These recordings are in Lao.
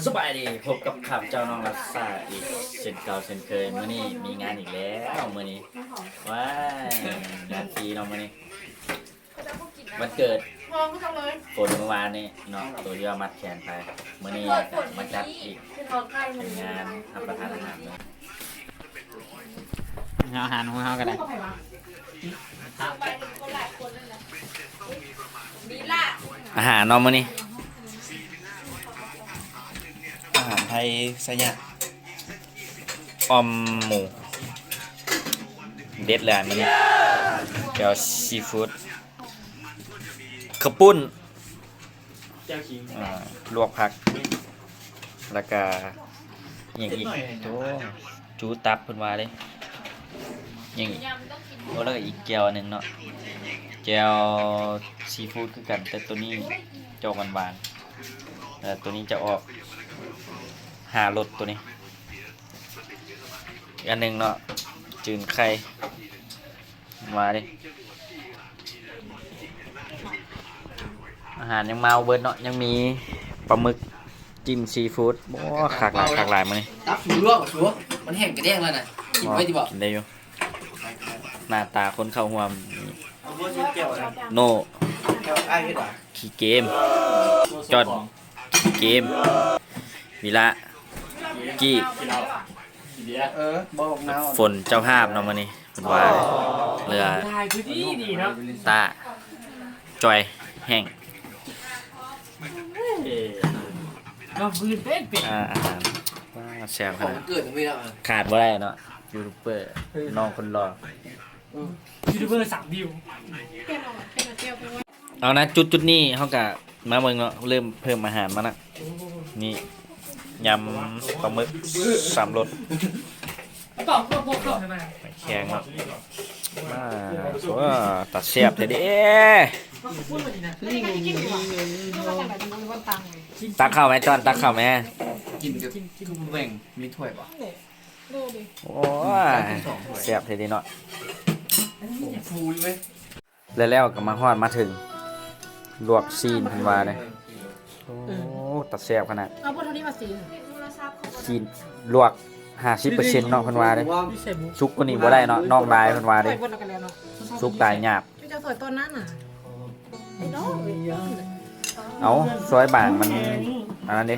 ສະບາຍດີ ພົບກັບຂ້າພະເຈົ້າ ນ້ອງລັດຊາ ອີກເຊັ່ນເກົ່າເຊັ່ນເຄີຍ. ມື້ນີ້ມີງານອີກແລ້ວ ມື້ນີ້ ວ້າຍ ງານຟຣີເນາະ ມື້ນີ້ ວັນເກີດຝົນມື້ວານນີ້ເນາະ ໂຕທີ່ວ່າມັດແຂນໄປ. ມື້ນີ້ກໍມາຈັດອີກ ເປັນງານຮັບປະທານອາຫານ ເຮົາ ອາຫານຂອງເຮົາກໍໄດ້ ອາຫານເນາະມື້ນີ້ ອາຫານໄທໄຊຍະ ອ່ອມໝູ ເດັດເລີຍມື້ນີ້ ແຈ່ວຊີຟູດ ເຂົ້າປຸ້ນ ແຈ່ວຂີງ ອ່າ ລວກຜັກ ແລ້ວກະຫຍັງອີກ? ໂອ້ ຈູຕັບເພິ່ນວ່າເດ້ ຫຍັງອີກ? ໂອ້ ແລ້ວກະອີກແຈ່ວໜຶ່ງເນາະ ແຈ່ວຊີຟູດຄືກັນ ແຕ່ໂຕນີ້ຈະອອກຫວານໆ ແລ້ວໂຕນີ້ຈະອອກຫ້າລົດໂຕນີ້. ອີກອັນໜຶ່ງເນາະ ຈືນໄຂ່ ມາເດ້ ອາຫານຍັງມາບໍ່ເບິດເນາະ ຍັງມີປາໝຶກ ຈິ້ມຊີຟູດ. ໂອ້ ຄັກຫຼາຍ ຄັກຫຼາຍມື້ນີ້ ຕັບສູລວກສູ ມັນແຫ້ງກະແດງແລ້ວນະ ກິນໄວ້ຕິບໍ? ກິນໄດ້ຢູ່ ໜ້າຕາຄົນເຂົ້າຮ່ວມ ໂນ ຂີ້ເກມ ຈອນ ຂີ້ເກມ ວິລະ ກີ້ ເອີ ບໍ່ອອກໜາວ ຝົນເຈົ້າພາບເນາະມື້ນີ້ ເພິ່ນວ່າ ເຫຼືອ ຕາ ຈ່ອຍ ແຫ້ງ ເນາະ ຄືເປັນ ອ່າ ອາຫານ ວ້າ ແຊບຂະໜາດ ຂາດບໍ່ໄດ້ເນາະ ຢູທູບເບີ ເອີ ນ້ອງຄົນຫຼໍ່ ເອີ ຢູທູບເບີສາມດິວ. ເອົານະ ຈຸດ ຈຸດນີ້ເຮົາກະມາເບິ່ງເນາະ ເລີ່ມເພີ່ມອາຫານມາລະ ນີ້ ຍຳປາໝຶກສາມລົດ ແຂງເນາະ ວ້າ ຕາແຊບແທ້ເດ້. ຕັກເຂົ້າແມ້ ຈອນ ຕັກເຂົ້າແມ້ ກິນກັບ ຄືບໍ່ແບ່ງ ມີຖ້ວຍບໍ່? ໂອ້ຍ ແຊບແທ້ເດ້ເນາະ ແລ້ວກໍມາຮອດມາເຖິງ ລວກຊີ້ນເພິ່ນວ່າເດ້. ໂອ້ ຕາແຊບຂະໜາດ ເອົາບໍ່ເທົ່ານີ້ມາຊີ້ນ ຊີ້ນລວກຫ້າສິບເປີເຊັນເນາະ ເພິ່ນວ່າເດ້. ສຸກກວ່ານີ້ບໍ່ໄດ້ເນາະ ນ້ອງລາຍເພິ່ນວ່າເດ້ ສຸກຫຼາຍຫຍາບ. ເຈົ້າຊອຍຕອນນັ້ນນະ ເອົາ ຊອຍບາງມັນອັນນັ້ນເດ້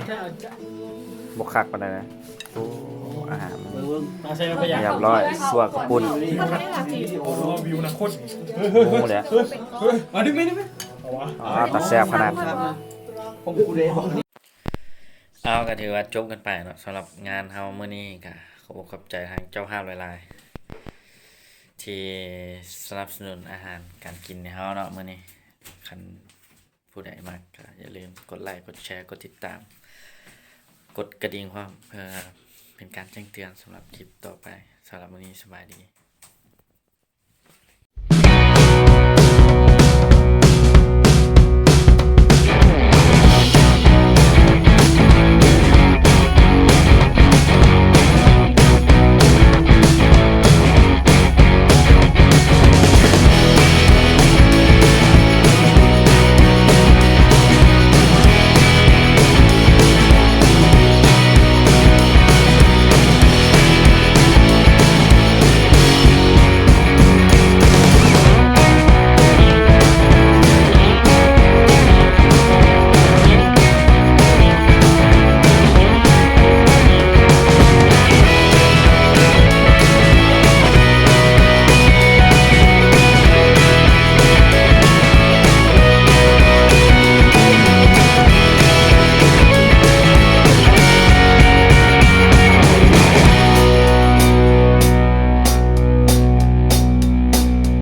ບໍ່ຄັກປານໃດນະ. ໂອ້ ອາຫານຮຽບຮ້ອຍ ຊົ່ວກະປຸ້ນ ໂອ້ ແຫຼະ ຕາແຊບຂະໜາດ. ເອົາ ກະຖືວ່າຈົບກັນໄປເນາະ ສຳລັບງານເຮົາມື້ນີ້ ກະຂອບອົກຂອບໃຈທາງເຈົ້າພາບຫຼາຍໆ ທີ່ສະໜັບສະໜູນອາຫານການກິນໃຫ້ເຮົາເນາະມື້ນີ້. ຄັນຜູ້ໃດມັກກະຢ່າລືມກົດໄລ ກົດແຊ ກົດຕິດຕາມ ກົດກະດິ່ງພ້ອມ ເພື່ອເປັນການແຈ້ງເຕືອນສຳລັບຄລິບຕໍ່ໄປ. ສຳລັບມື້ນີ້ສະບາຍດີ.